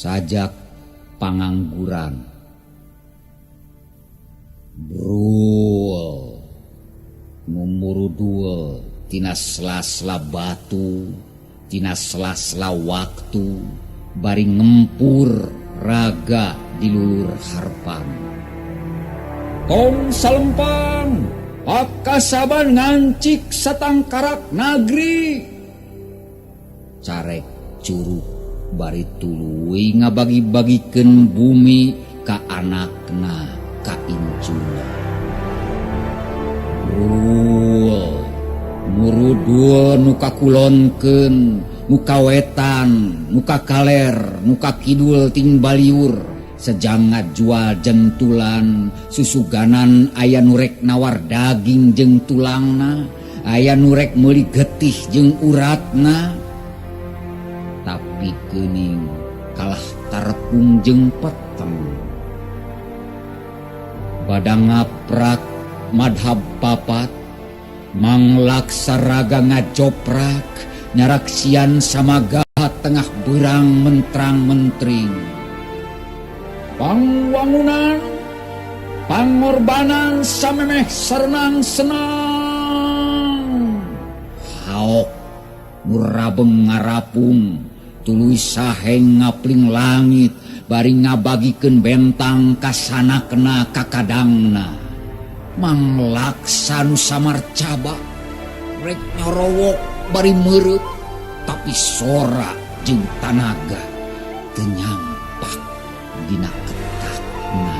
Sajak pangangguran. Brul nu murudul tina sela-sela batu, tina sela-sela waktu, bari ngempur raga di lulur harpan. Tong salempang, pakasaban ngancik satangkarak nagri. Carek curug bari tuluy ngabagi-bagikeun bumi ka anakna ka incuna. Brul murudul nu kakulonkeun, nu kawetan, nu kakaler, nu kakidul ting baliur, sejang ngajual jentulan, susuganan aya nu rek nawar daging jeung tulangna, aya nu rek meuli getih jeung uratna. Tapi geuning kalah tarepung jeung peteng. Badang ngaprak madhab papat, manglaksa raga ngajoprak, nyaraksian samagaha tengah berang mentrang-mentring. Pangwangunan, pangorbanan samemeh sarenang-senang. Haok nu rabeng ngarapung, tuluy saheng ngapling langit, bari ngabagikeun bentang ka sanakna kakadangna. Manglaksa nu samar cabak, rek nyorowok bari meureut, tapi sora jeung tanaga teu nyampak dina ketakna.